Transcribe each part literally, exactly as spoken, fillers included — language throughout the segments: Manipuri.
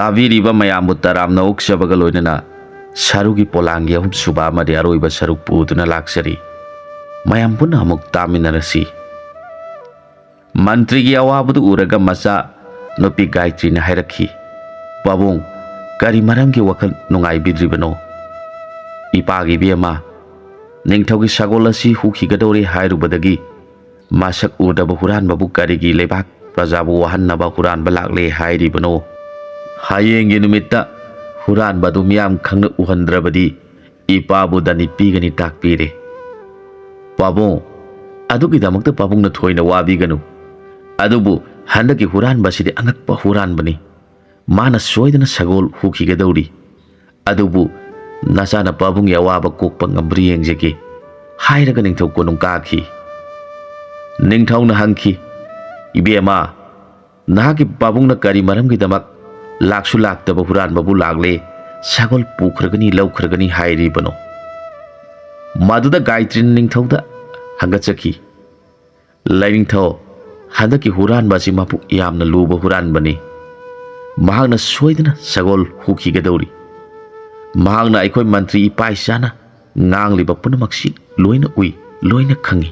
ꯇꯥꯕꯤꯔꯤꯕ ꯃꯌꯥꯝꯕꯨ ꯇꯔꯥꯝꯅ ꯑꯣꯛꯆꯕꯒ ꯂꯣꯏꯅꯅ ꯁꯔꯨꯒꯤ ꯄꯣꯂꯥꯡꯒꯤ ꯑꯍꯨꯝꯁꯨꯕ ꯑꯃꯗꯤ ꯑꯔꯣꯏꯕ ꯁꯔꯨꯛ ꯄꯨꯗꯨꯅ ꯂꯥꯛꯆꯔꯤ꯫ ꯃꯌꯥꯝ ꯄꯨꯟꯅ ꯑꯃꯨꯛ ꯇꯥꯃꯤꯟꯅꯔꯁꯤ꯫ ꯃꯟꯇ꯭ꯔꯤꯒꯤ ꯑꯋꯥꯕꯗꯨ ꯎꯔꯒ ꯃꯆꯥ ꯅꯨꯄꯤ ꯒꯥꯌꯇ꯭ꯔꯤꯅ ꯍꯥꯏꯔꯛꯈꯤ, "ꯄꯥꯕꯨꯡ, ꯀꯔꯤ ꯃꯔꯝꯒꯤ ꯋꯥꯈꯜ ꯅꯨꯡꯉꯥꯏꯕꯤꯗ꯭ꯔꯤꯕꯅꯣ?" "ꯏꯄꯥꯒꯤ ꯏꯕꯦꯝꯃ, ꯅꯤꯡꯊꯧꯒꯤ ꯁꯒꯣꯜ ꯑꯁꯤ ꯍꯨꯈꯤꯒꯗꯧꯔꯦ ꯍꯥꯏꯔꯨꯕꯗꯒꯤ ꯃꯁꯛ ꯎꯗꯕ ꯍꯨꯔꯥꯟꯕꯕꯨ ꯀꯔꯤꯒꯤ ꯂꯩꯕꯥꯛ ꯄ꯭ꯔꯖꯥꯕꯨ ꯋꯥꯍꯟꯅꯕ ꯍꯨꯔꯥꯟꯕ ꯂꯥꯛꯂꯦ ꯍꯥꯏꯔꯤꯕꯅꯣ? ꯍꯌꯦꯡꯒꯤ ꯅꯨꯃꯤꯠꯇ ꯍꯨꯔꯥꯟꯕ ꯑꯗꯨ ꯃꯤꯌꯥꯝ ꯈꯪꯅ ꯎꯍꯟꯗ꯭ꯔꯕꯗꯤ ꯏꯄꯥꯕꯨ ꯗꯟꯗꯤ ꯄꯤꯒꯅꯤ ꯇꯥꯛꯄꯤꯔꯦ꯫ ꯄꯥꯕꯨꯡ, ꯑꯗꯨꯒꯤꯗꯃꯛꯇ ꯄꯥꯕꯨꯡꯅ ꯊꯣꯏꯅ ꯋꯥꯕꯤꯒꯅꯨ꯫ ꯑꯗꯨꯕꯨ ꯍꯟꯗꯛꯀꯤ ꯍꯨꯔꯥꯟꯕꯁꯤꯗꯤ ꯑꯉꯛꯄ ꯍꯨꯔꯥꯟꯕꯅꯤ꯫ ꯃꯥꯅ ꯁꯣꯏꯗꯅ ꯁꯒꯣꯜ ꯍꯨꯈꯤꯒꯗꯧꯔꯤ꯫ ꯑꯗꯨꯕꯨ ꯅꯆꯥꯅ ꯄꯥꯕꯨꯡꯒꯤ ꯑꯋꯥꯕ ꯀꯣꯛꯄ ꯉꯝꯕ꯭ꯔꯥ ꯌꯦꯡꯖꯒꯦ" ꯍꯥꯏꯔꯒ ꯅꯤꯡꯊꯧ ꯀꯣꯅꯨꯡ ꯀꯥꯈꯤ꯫ ꯅꯤꯡꯊꯧꯅ ꯍꯪꯈꯤ, "ꯏꯕꯦꯝꯃ, ꯅꯍꯥꯛꯀꯤ ꯄꯥꯕꯨꯡꯅ ꯀꯔꯤ ꯃꯔꯝꯒꯤꯗꯃꯛ ꯂꯥꯛꯁꯨ ꯂꯥꯛꯇꯕ ꯍꯨꯔꯥꯟꯕꯕꯨ ꯂꯥꯛꯂꯦ, ꯁꯒꯣꯜ ꯄꯨꯈ꯭ꯔꯒꯅꯤ, ꯂꯧꯈ꯭ꯔꯒꯅꯤ ꯍꯥꯏꯔꯤꯕꯅꯣ?" ꯃꯗꯨꯗ ꯒꯥꯌꯇ꯭ꯔꯤꯅ ꯅꯤꯡꯊꯧꯗ ꯍꯪꯒꯠꯆꯈꯤ, "ꯂꯥꯏꯅꯤꯡꯊꯧ, ꯍꯟꯗꯛꯀꯤ ꯍꯨꯔꯥꯟꯕ ꯑꯁꯤ ꯃꯄꯨꯛ ꯌꯥꯝꯅ ꯂꯨꯕ ꯍꯨꯔꯥꯟꯕꯅꯤ꯫ ꯃꯍꯥꯛꯅ ꯁꯣꯏꯗꯅ ꯁꯒꯣꯜ ꯍꯨꯈꯤꯒꯗꯧꯔꯤ꯫ ꯃꯍꯥꯛꯅ ꯑꯩꯈꯣꯏ ꯃꯟꯇ꯭ꯔꯤ ꯏꯄꯥ ꯏꯆꯥꯅ ꯉꯥꯡꯂꯤꯕ ꯄꯨꯝꯅꯃꯛꯁꯤ ꯂꯣꯏꯅ ꯎꯏ, ꯂꯣꯏꯅ ꯈꯪꯏ꯫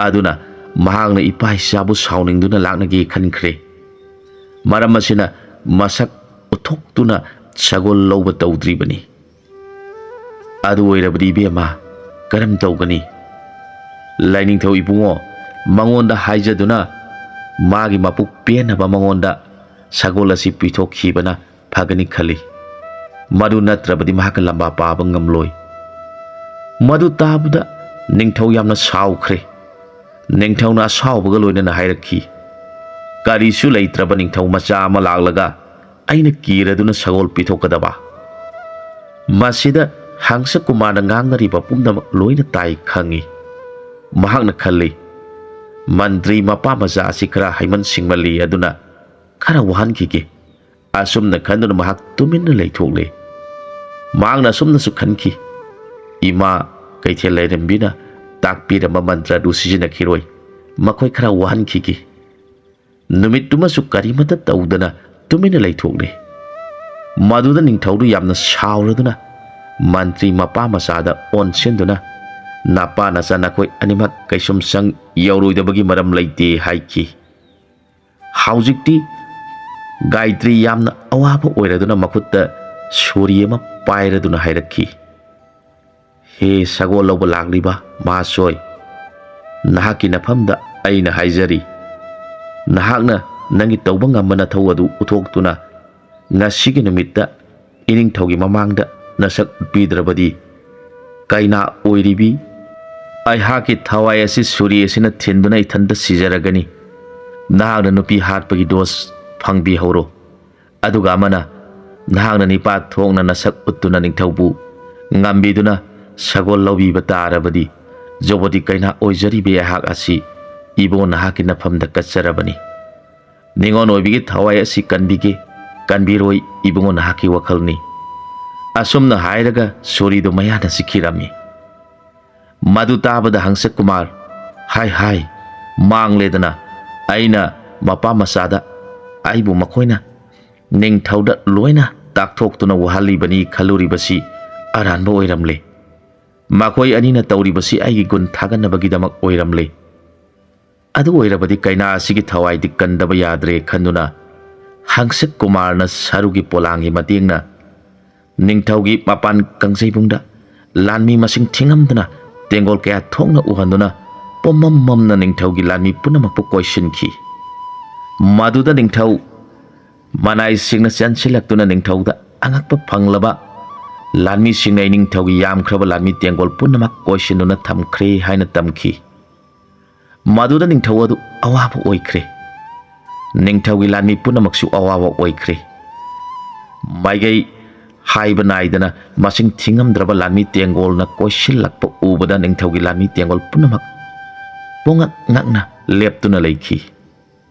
ꯑꯗꯨꯅ ꯃꯍꯥꯛꯅ ꯏꯄꯥ ꯏꯆꯥꯕꯨ ꯁꯥꯎꯅꯤꯡꯗꯨꯅ ꯂꯥꯛꯅꯒꯦ ꯈꯟꯈ꯭ꯔꯦ꯫ ꯃꯔꯝ ꯑꯁꯤꯅ ꯃꯁꯛ ꯎꯠꯊꯣꯛꯇꯨꯅ ꯁꯒꯣꯜ ꯂꯧꯕ ꯇꯧꯗ꯭ꯔꯤꯕꯅꯤ꯫ ꯑꯗꯨ ꯑꯣꯏꯔꯕꯗꯤ ꯏꯕꯦꯝꯃ, ꯀꯔꯝ ꯇꯧꯒꯅꯤ?" "ꯂꯥꯏꯅꯤꯡꯊꯧ ꯏꯕꯨꯡꯉꯣ, ꯃꯉꯣꯟꯗ ꯍꯥꯏꯖꯗꯨꯅ ꯃꯥꯒꯤ ꯃꯄꯨꯛ ꯄꯦꯟꯅꯕ ꯃꯉꯣꯟꯗ ꯁꯒꯣꯜ ꯑꯁꯤ ꯄꯤꯊꯣꯛꯈꯤꯕꯅ ꯐꯒꯅꯤ ꯈꯜꯂꯤ꯫ ꯃꯗꯨ ꯅꯠꯇ꯭ꯔꯕꯗꯤ ꯃꯍꯥꯛꯀ ꯂꯝꯕꯥ ꯄꯥꯕ ꯉꯝꯂꯣꯏ꯫" ꯃꯗꯨ ꯇꯥꯕꯗ ꯅꯤꯡꯊꯧ ꯌꯥꯝꯅ ꯁꯥꯎꯈ꯭ꯔꯦ꯫ ꯅꯤꯡꯊꯧꯅ ꯑꯁꯥꯎꯕꯒ ꯂꯣꯏꯅꯅ ꯍꯥꯏꯔꯛꯈꯤ, "ꯀꯔꯤꯁꯨ ꯂꯩꯇ꯭ꯔꯕ ꯅꯤꯡꯊꯧ ꯃꯆꯥ ꯑꯃ ꯂꯥꯛꯂꯒ ꯑꯩꯅ ꯀꯤꯔꯗꯨꯅ ꯁꯒꯣꯜ ꯄꯤꯊꯣꯛꯀꯗꯕ?" ꯃꯁꯤꯗ ꯍꯪꯁꯀꯨꯃꯥꯔꯅ ꯉꯥꯡꯅꯔꯤꯕ ꯄꯨꯝꯅꯃꯛ ꯂꯣꯏꯅ ꯇꯥꯏ ꯈꯪꯏ꯫ ꯃꯍꯥꯛꯅ ꯈꯜꯂꯤ, "ꯃꯟꯇ꯭ꯔꯤ ꯃꯄꯥ ꯃꯆꯥ ꯑꯁꯤ ꯈꯔ ꯍꯩꯃꯟ ꯁꯤꯡꯃꯜꯂꯤ, ꯑꯗꯨꯅ ꯈꯔ ꯋꯥꯍꯟꯈꯤꯒꯦ꯫" ꯑꯁꯨꯝꯅ ꯈꯟꯗꯨꯅ ꯃꯍꯥꯛ ꯇꯨꯃꯤꯟꯅ ꯂꯩꯊꯣꯛꯂꯦ꯫ ꯃꯍꯥꯛꯅ ꯑꯁꯨꯝꯅꯁꯨ ꯈꯟꯈꯤ, "ꯏꯃꯥ ꯀꯩꯊꯦꯜ ꯂꯩꯔꯦꯝꯕꯤꯅ ꯇꯥꯛꯄꯤꯔꯝꯕ ꯃꯟꯇ꯭ꯔ ꯑꯗꯨ ꯁꯤꯖꯤꯟꯅꯈꯤꯔꯣꯏ꯫ ꯃꯈꯣꯏ ꯈꯔ ꯋꯥꯍꯟꯈꯤꯒꯦ꯫" ꯅꯨꯃꯤꯠꯇꯨꯃꯁꯨ ꯀꯔꯤꯃꯠꯇ ꯇꯧꯗꯅ ꯇꯨꯃꯤꯟꯅ ꯂꯩꯊꯣꯛꯂꯦ꯫ ꯃꯗꯨꯗ ꯅꯤꯡꯊꯧꯗꯨ ꯌꯥꯝꯅ ꯁꯥꯎꯔꯗꯨꯅ ꯃꯟꯇ꯭ꯔꯤ ꯃꯄꯥ ꯃꯆꯥꯗ ꯑꯣꯟꯁꯤꯟꯗꯨꯅ, "ꯅꯄꯥ ꯅꯆꯥ ꯅꯈꯣꯏ ꯑꯅꯤꯃꯛ ꯀꯩꯁꯨꯝꯁꯪ ꯌꯧꯔꯣꯏꯗꯕꯒꯤ ꯃꯔꯝ ꯂꯩꯇꯦ" ꯍꯥꯏꯈꯤ꯫ ꯍꯧꯖꯤꯛꯇꯤ ꯒꯥꯌꯇ꯭ꯔꯤ ꯌꯥꯝꯅ ꯑꯋꯥꯕ ꯑꯣꯏꯔꯗꯨꯅ ꯃꯈꯨꯠꯇ ꯁꯣꯔꯤ ꯑꯃ ꯄꯥꯏꯔꯗꯨꯅ ꯍꯥꯏꯔꯛꯈꯤ, "ꯍꯦ ꯁꯒꯣꯜ ꯂꯧꯕ ꯂꯥꯛꯂꯤꯕ ꯃꯍꯥꯁꯣꯏ, ꯅꯍꯥꯛꯀꯤ ꯅꯐꯝꯗ ꯑꯩꯅ ꯍꯥꯏꯖꯔꯤ, ꯅꯍꯥꯛꯅ ꯅꯪꯒꯤ ꯇꯧꯕ ꯉꯝꯕ ꯅꯊꯧ ꯑꯗꯨ ꯎꯠꯊꯣꯛꯇꯨꯅ ꯉꯁꯤꯒꯤ ꯅꯨꯃꯤꯠꯇ ꯏꯅꯤꯡꯊꯧꯒꯤ ꯃꯃꯥꯡꯗ ꯅꯁꯛ ꯎꯠꯄꯤꯗ꯭ꯔꯕꯗꯤ, ꯀꯩꯅꯥ ꯑꯣꯏꯔꯤꯕꯤ ꯑꯩꯍꯥꯛꯀꯤ ꯊꯋꯥꯏ ꯑꯁꯤ ꯁꯨꯔꯤ ꯑꯁꯤꯅ ꯊꯤꯟꯗꯨꯅ ꯏꯊꯟꯇ ꯁꯤꯖꯔꯒꯅꯤ꯫ ꯅꯍꯥꯛꯅ ꯅꯨꯄꯤ ꯍꯥꯠꯄꯒꯤ ꯗꯣꯁ ꯐꯪꯕꯤꯍꯧꯔꯣ꯫ ꯑꯗꯨꯒ ꯑꯃꯅ, ꯅꯍꯥꯛꯅ ꯅꯤꯄꯥ ꯊꯣꯛꯅ ꯅꯁꯛ ꯎꯠꯇꯨꯅ ꯅꯤꯡꯊꯧꯕꯨ ꯉꯝꯕꯤꯗꯨꯅ ꯁꯒꯣꯜ ꯂꯧꯕꯤꯕ ꯇꯥꯔꯕꯗꯤ, ꯖꯣꯕꯣꯇꯤ ꯀꯩꯅꯥ ꯑꯣꯏꯖꯔꯤꯕꯤ ꯑꯩꯍꯥꯛ ꯑꯁꯤ ꯏꯕꯨꯡꯉꯣ ꯅꯍꯥꯛꯀꯤ ꯅꯐꯝꯗ ꯀꯠꯆꯔꯕꯅꯤ꯫ ꯅꯤꯉꯣꯜ ꯑꯣꯏꯕꯤꯒꯤ ꯊꯋꯥꯏ ꯑꯁꯤ ꯀꯟꯕꯤꯒꯦ, ꯀꯟꯕꯤꯔꯣꯏ, ꯏꯕꯨꯡꯉꯣ ꯅꯍꯥꯛꯀꯤ ꯋꯥꯈꯜꯅꯤ"꯫ ꯑꯁꯨꯝꯅ ꯍꯥꯏꯔꯒ ꯁꯣꯔꯤꯗꯨ ꯃꯌꯥꯅ ꯆꯤꯛꯈꯤꯔꯝꯃꯤ꯫ ꯃꯗꯨ ꯇꯥꯕꯗ ꯍꯪꯁꯛ ꯀꯨꯃꯥꯔ, "ꯍꯥꯏ ꯍꯥꯏ, ꯃꯥꯡꯂꯦꯗꯅ, ꯑꯩꯅ ꯃꯄꯥ ꯃꯆꯥꯗ ꯑꯩꯕꯨ ꯃꯈꯣꯏꯅ ꯅꯤꯡꯊꯧꯗ ꯂꯣꯏꯅ ꯇꯥꯛꯊꯣꯛꯇꯨꯅ ꯋꯥꯍꯜꯂꯤꯕꯅꯤ ꯈꯜꯂꯨꯔꯤꯕꯁꯤ ꯑꯔꯥꯟꯕ ꯑꯣꯏꯔꯝꯂꯦ꯫ ꯃꯈꯣꯏ ꯑꯅꯤꯅ ꯇꯧꯔꯤꯕꯁꯤ ꯑꯩꯒꯤ ꯒꯨꯟ ꯊꯥꯒꯠꯅꯕꯒꯤꯗꯃꯛ ꯑꯣꯏꯔꯝꯂꯦ꯫ ꯑꯗꯨ ꯑꯣꯏꯔꯕꯗꯤ ꯀꯩꯅꯥ ꯑꯁꯤꯒꯤ ꯊꯋꯥꯏꯗꯤ ꯀꯟꯗꯕ ꯌꯥꯗ꯭ꯔꯦ" ꯈꯟꯗꯨꯅ ꯍꯪꯁꯛ ꯀꯨꯃꯥꯔꯅ ꯁꯔꯨꯒꯤ ꯄꯣꯂꯥꯡꯒꯤ ꯃꯇꯦꯡꯅ ꯅꯤꯡꯊꯧꯒꯤ ꯃꯄꯥꯟ ꯀꯥꯡꯖꯩꯕꯨꯡꯗ ꯂꯥꯟꯃꯤ ꯃꯁꯤꯡ ꯊꯤꯉꯝꯗꯅ ꯇꯦꯡꯒꯣꯜ ꯀꯌꯥ ꯊꯣꯛꯅ ꯎꯍꯟꯗꯨꯅ ꯄꯨꯝꯃꯝ ꯃꯝꯅ ꯅꯤꯡꯊꯧꯒꯤ ꯂꯥꯟꯃꯤ ꯄꯨꯝꯅꯃꯛꯄꯨ ꯀꯣꯏꯁꯤꯟꯈꯤ꯫ ꯃꯗꯨꯗ ꯅꯤꯡꯊꯧ ꯃꯅꯥꯏꯁꯤꯡꯅ ꯆꯦꯟꯁꯤꯜꯂꯛꯇꯨꯅ ꯅꯤꯡꯊꯧꯗ ꯑꯉꯛꯄ ꯐꯪꯂꯕ ꯂꯥꯟꯃꯤꯁꯤꯡꯅ ꯏꯅꯤꯡꯊꯧꯒꯤ ꯌꯥꯝꯈ꯭ꯔꯕ ꯂꯥꯟꯃꯤ ꯇꯦꯡꯒꯣꯜ ꯄꯨꯝꯅꯃꯛ ꯀꯣꯏꯁꯤꯟꯗꯨꯅ ꯊꯝꯈ꯭ꯔꯦ ꯍꯥꯏꯅ ꯇꯝꯈꯤ꯫ ꯃꯗꯨꯗ ꯅꯤꯡꯊꯧ ꯑꯗꯨ ꯑꯋꯥꯕ ꯑꯣꯏꯈ꯭ꯔꯦ꯫ ꯅꯤꯡꯊꯧꯒꯤ ꯂꯥꯟꯃꯤ ꯄꯨꯝꯅꯃꯛꯁꯨ ꯑꯋꯥꯕ ꯑꯣꯏꯈ꯭ꯔꯦ꯫ ꯃꯥꯏꯀꯩ ꯍꯥꯏꯕ ꯅꯥꯏꯗꯅ ꯃꯁꯤꯡ ꯊꯤꯉꯝꯗ꯭ꯔꯕ ꯂꯥꯟꯃꯤ ꯇꯦꯡꯒꯣꯜꯅ ꯀꯣꯏꯁꯤꯜꯂꯛꯄ ꯎꯕꯗ ꯅꯤꯡꯊꯧꯒꯤ ꯂꯥꯟꯃꯤ ꯇꯦꯡꯒꯣꯜ ꯄꯨꯝꯅꯃꯛ ꯄꯨꯡꯉꯛ ꯉꯛꯅ ꯂꯦꯞꯇꯨꯅ ꯂꯩꯈꯤ꯫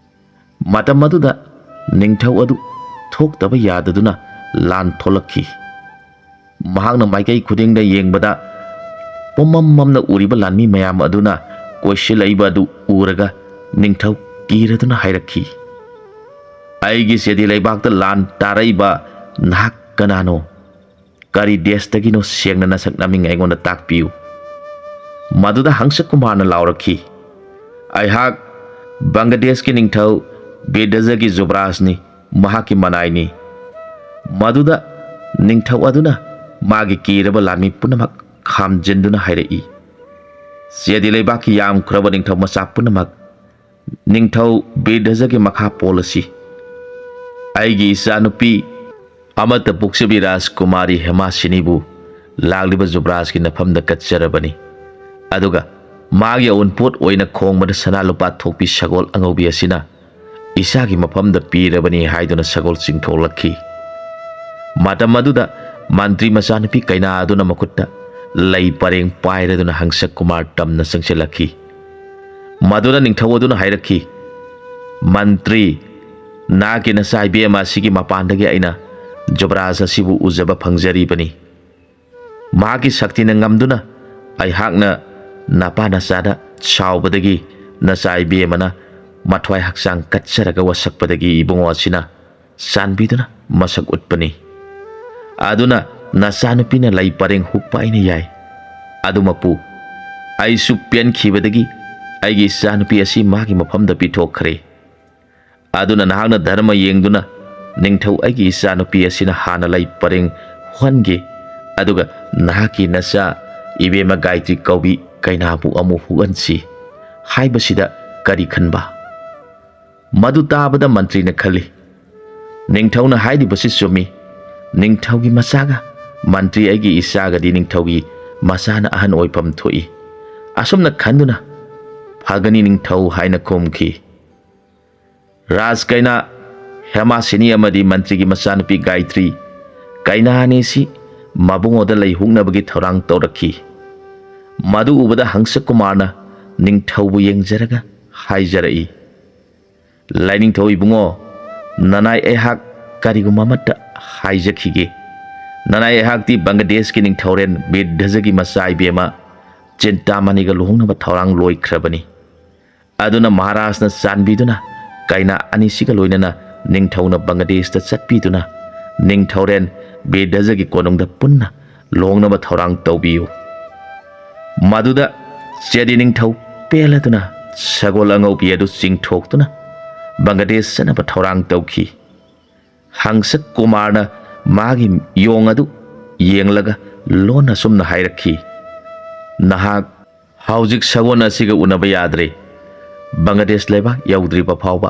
ꯃꯇꯝ ꯑꯗꯨꯗ ꯅꯤꯡꯊꯧ ꯑꯗꯨ ꯊꯣꯛꯇꯕ ꯌꯥꯗꯗꯨꯅ ꯂꯥꯟ ꯊꯣꯛꯂꯛꯈꯤ꯫ ꯃꯍꯥꯛꯅ ꯃꯥꯏꯀꯩ ꯈꯨꯗꯤꯡꯗ ꯌꯦꯡꯕꯗ ꯄꯨꯝꯃꯝ ꯃꯝꯅ ꯎꯔꯤꯕ ꯂꯥꯟꯃꯤ ꯃꯌꯥꯝ ꯑꯗꯨꯅ ꯀꯣꯏꯁꯤꯜꯂꯛꯏꯕ ꯑꯗꯨ ꯎꯔꯒ ꯅꯤꯡꯊꯧ ꯀꯤꯔꯗꯨꯅ ꯍꯥꯏꯔꯛꯈꯤ, "ꯑꯩꯒꯤ ꯆꯦꯗꯤ ꯂꯩꯕꯥꯛꯇ ꯂꯥꯟ ꯇꯥꯔꯛꯏꯕ ꯅꯍꯥꯛ ꯀꯅꯥꯅꯣ? ꯀꯔꯤ ꯗꯦꯁꯇꯒꯤꯅꯣ? ꯁꯦꯡꯅ ꯅꯁꯛ ꯅꯃꯤꯡ ꯑꯩꯉꯣꯟꯗ ꯇꯥꯛꯄꯤꯌꯨ꯫" ꯃꯗꯨꯗ ꯍꯪꯁ ꯀꯨꯃꯥꯔꯅ ꯂꯥꯎꯔꯛꯈꯤ, "ꯑꯩꯍꯥꯛ ꯕꯪꯒ꯭ꯂꯥꯗꯦꯁꯀꯤ ꯅꯤꯡꯊꯧ ꯕꯤꯔꯗꯖꯒꯤ ꯖꯨꯕꯔꯥꯖꯅꯤ, ꯃꯍꯥꯛꯀꯤ ꯃꯅꯥꯏꯅꯤ꯫" ꯃꯗꯨꯗ ꯅꯤꯡꯊꯧ ꯑꯗꯨꯅ ꯃꯥꯒꯤ ꯀꯤꯔꯕ ꯂꯥꯟꯃꯤ ꯄꯨꯝꯅꯃꯛ ꯈꯥꯝꯖꯤꯟꯗꯨꯅ ꯍꯥꯏꯔꯛꯏ, "ꯆꯦꯗꯤ ꯂꯩꯕꯥꯛꯀꯤ ꯌꯥꯝꯈ꯭ꯔꯕ ꯅꯤꯡꯊꯧ ꯃꯆꯥ ꯄꯨꯝꯅꯃꯛ, ꯅꯤꯡꯊꯧ ꯕꯤꯔꯗꯖꯒꯤ ꯃꯈꯥ ꯄꯣꯜꯂꯁꯤ꯫ ꯑꯩꯒꯤ ꯏꯆꯥꯅꯨꯄꯤ ꯑꯃꯠꯇ ꯄꯣꯛꯆꯕꯤ ꯔꯥꯖꯀꯨꯃꯥꯔꯤ ꯍꯦꯃꯥꯁꯤꯅꯤꯕꯨ ꯂꯥꯛꯂꯤꯕ ꯖꯨꯕꯔꯥꯖꯀꯤ ꯅꯐꯝꯗ ꯀꯠꯆꯔꯕꯅꯤ꯫ ꯑꯗꯨꯒ ꯃꯥꯒꯤ ꯑꯎꯟꯄꯣꯠ ꯑꯣꯏꯅ ꯈꯣꯡꯕꯗ ꯁꯅꯥ ꯂꯨꯄꯥ ꯊꯣꯛꯄꯤ ꯁꯒꯣꯜ ꯑꯉꯧꯕꯤ ꯑꯁꯤꯅ ꯏꯆꯥꯒꯤ ꯃꯐꯝꯗ ꯄꯤꯔꯕꯅꯤ" ꯍꯥꯏꯗꯨꯅ ꯁꯒꯣꯜ ꯆꯤꯡꯊꯣꯛꯂꯛꯈꯤ꯫ ꯃꯇꯝ ꯑꯗꯨꯗ ꯃꯟꯇ꯭ꯔꯤ ꯃꯆꯥꯅꯨꯄꯤ ꯀꯩꯅꯥ ꯑꯗꯨꯅ ꯃꯈꯨꯠꯇ ꯂꯩ ꯄꯔꯦꯡ ꯄꯥꯏꯔꯗꯨꯅ ꯍꯪꯁ ꯀꯨꯃꯥꯔ ꯇꯝꯅ ꯆꯪꯁꯤꯜꯂꯛꯈꯤ꯫ ꯃꯗꯨꯅ ꯅꯤꯡꯊꯧ ꯑꯗꯨꯅ ꯍꯥꯏꯔꯛꯈꯤ, "ꯃꯟꯇ꯭ꯔꯤ, ꯅꯍꯥꯛꯀꯤ ꯅꯆꯥ ꯏꯕꯦꯝꯃ ꯑꯁꯤꯒꯤ ꯃꯄꯥꯟꯗꯒꯤ ꯑꯩꯅ ꯖꯨꯕꯔꯥꯖ ꯑꯁꯤꯕꯨ ꯎꯖꯕ ꯐꯪꯖꯔꯤꯕꯅꯤ꯫ ꯃꯍꯥꯛꯀꯤ ꯁꯛꯇꯤꯅ ꯉꯝꯗꯨꯅ ꯑꯩꯍꯥꯛꯅ ꯅꯄꯥ ꯅꯆꯥꯗ ꯁꯥꯎꯕꯗꯒꯤ ꯅꯆꯥ ꯏꯕꯦꯝꯃꯅ ꯃꯊ꯭ꯋꯥꯏ ꯍꯛꯆꯥꯡ ꯀꯠꯆꯔꯒ ꯋꯥꯁꯛꯄꯗꯒꯤ ꯏꯕꯨꯡꯉꯣ ꯑꯁꯤꯅ ꯆꯥꯟꯕꯤꯗꯨꯅ ꯃꯁꯛ ꯎꯠꯄꯅꯤ꯫ ꯑꯗꯨꯅ ꯅꯆꯥꯅꯨꯄꯤꯅ ꯂꯩ ꯄꯔꯦꯡ ꯍꯨꯛꯄ ꯑꯩꯅ ꯌꯥꯏ꯫ ꯑꯗꯨꯃꯛꯄꯨ ꯑꯩꯁꯨ ꯄꯦꯟꯈꯤꯕꯗꯒꯤ ꯑꯩꯒꯤ ꯏꯆꯥꯅꯨꯄꯤ ꯑꯁꯤ ꯃꯥꯒꯤ ꯃꯐꯝꯗ ꯄꯤꯊꯣꯛꯈ꯭ꯔꯦ꯫ ꯑꯗꯨꯅ ꯅꯍꯥꯛꯅ ꯙꯔꯃ ꯌꯦꯡꯗꯨꯅ ꯅꯤꯡꯊꯧ ꯑꯩꯒꯤ ꯏꯆꯥꯅꯨꯄꯤ ꯑꯁꯤꯅ ꯍꯥꯟꯅ ꯂꯩ ꯄꯔꯦꯡ ꯍꯨꯍꯟꯒꯦ, ꯑꯗꯨꯒ ꯅꯍꯥꯛꯀꯤ ꯅꯆꯥ ꯏꯕꯦꯝꯃ ꯒꯥꯌꯇ꯭ꯔꯤ ꯀꯧꯕꯤ ꯀꯩꯅꯥꯕꯨ ꯑꯃꯨꯛ ꯍꯨꯍꯟꯁꯤ" ꯍꯥꯏꯕꯁꯤꯗ ꯀꯔꯤ ꯈꯟꯕ? ꯃꯗꯨ ꯇꯥꯕꯗ ꯃꯟꯇ꯭ꯔꯤꯅ ꯈꯜꯂꯤ, "ꯅꯤꯡꯊꯧꯅ ꯍꯥꯏꯔꯤꯕꯁꯤ ꯆꯨꯝꯃꯤ꯫ ꯅꯤꯡꯊꯧꯒꯤ ꯃꯆꯥꯒ ꯃꯟꯇ꯭ꯔꯤ ꯑꯩꯒꯤ ꯏꯆꯥꯒꯗꯤ ꯅꯤꯡꯊꯧꯒꯤ ꯃꯆꯥꯅ ꯑꯍꯟ ꯑꯣꯏꯐꯝ ꯊꯣꯛꯏ꯫" ꯑꯁꯨꯝꯅ ꯈꯟꯗꯨꯅ, "ꯐꯒꯅꯤ ꯅꯤꯡꯊꯧ" ꯍꯥꯏꯅ ꯈꯨꯝꯈꯤ꯫ ꯔꯥꯖ ꯀꯩꯅꯥ ꯍꯦꯃꯥꯁꯤꯅꯤ ꯑꯃꯗꯤ ꯃꯟꯇ꯭ꯔꯤꯒꯤ ꯃꯆꯥꯅꯨꯄꯤ ꯒꯥꯌꯇ꯭ꯔꯤ ꯀꯩꯅꯥ ꯑꯅꯤꯁꯤ ꯃꯕꯨꯡꯉꯣꯗ ꯂꯩ ꯍꯨꯛꯅꯕꯒꯤ ꯊꯧꯔꯥꯡ ꯇꯧꯔꯛꯈꯤ꯫ ꯃꯗꯨ ꯎꯕꯗ ꯍꯪꯁ ꯀꯨꯃꯥꯔꯅ ꯅꯤꯡꯊꯧꯕꯨ ꯌꯦꯡꯖꯔꯒ ꯍꯥꯏꯖꯔꯛꯏ, "ꯂꯥꯏꯅꯤꯡꯊꯧ ꯏꯕꯨꯡꯉꯣ, ꯅꯅꯥꯏ ꯑꯩꯍꯥꯛ ꯀꯔꯤꯒꯨꯝꯕ ꯑꯃꯠꯇ ꯍꯥꯏꯖꯈꯤꯒꯦ꯫ ꯅꯅꯥꯏ ꯑꯩꯍꯥꯛꯇꯤ ꯕꯪꯒ꯭ꯂꯥꯗꯦꯁꯀꯤ ꯅꯤꯡꯊꯧꯔꯦꯜ ꯕꯤꯔꯙꯖꯒꯤ ꯃꯆꯥ ꯏꯕꯦꯝꯃ ꯆꯤꯟꯇꯥꯃꯅꯤꯒ ꯂꯨꯍꯣꯡꯅꯕ ꯊꯧꯔꯥꯡ ꯂꯣꯏꯈ꯭ꯔꯕꯅꯤ꯫ ꯑꯗꯨꯅ ꯃꯍꯥꯔꯥꯖꯅ ꯆꯥꯟꯕꯤꯗꯨꯅ ꯀꯩꯅꯥ ꯑꯅꯤꯁꯤꯒ ꯂꯣꯏꯅꯅ ꯅꯤꯡꯊꯧꯅ ꯕꯪꯒ꯭ꯂꯥꯗꯦꯁꯇ ꯆꯠꯄꯤꯗꯨꯅ ꯅꯤꯡꯊꯧꯔꯦꯟ ꯕꯤꯔꯙꯖꯒꯤ ꯀꯣꯅꯨꯡꯗ ꯄꯨꯟꯅ ꯂꯨꯍꯣꯡꯅꯕ ꯊꯧꯔꯥꯡ ꯇꯧꯕꯤꯌꯨ꯫ ꯃꯗꯨꯗ ꯆꯦꯗꯤ ꯅꯤꯡꯊꯧ ꯄꯦꯜꯂꯗꯨꯅ ꯁꯒꯣꯜ ꯑꯉꯧꯕꯤ ꯑꯗꯨ ꯆꯤꯡꯊꯣꯛꯇꯨꯅ ꯕꯪꯒ꯭ꯂꯥꯗꯦꯁ ꯆꯠꯅꯕ ꯊꯧꯔꯥꯡ ꯇꯧꯈꯤ꯫ ꯍꯪꯁ ꯀꯨꯃꯥꯔꯅ ꯃꯥꯒꯤ ꯌꯣꯡ ꯑꯗꯨ ꯌꯦꯡꯂꯒ ꯂꯣꯟꯅ ꯑꯁꯨꯝꯅ ꯍꯥꯏꯔꯛꯈꯤ, "ꯅꯍꯥꯛ ꯍꯧꯖꯤꯛ ꯁꯒꯣꯜ ꯑꯁꯤꯒ ꯎꯅꯕ ꯌꯥꯗ꯭ꯔꯦ꯫ ꯕꯪꯒ꯭ꯂꯥꯗꯦꯁ ꯂꯩꯕꯥꯛ ꯌꯧꯗ꯭ꯔꯤꯕ ꯐꯥꯎꯕ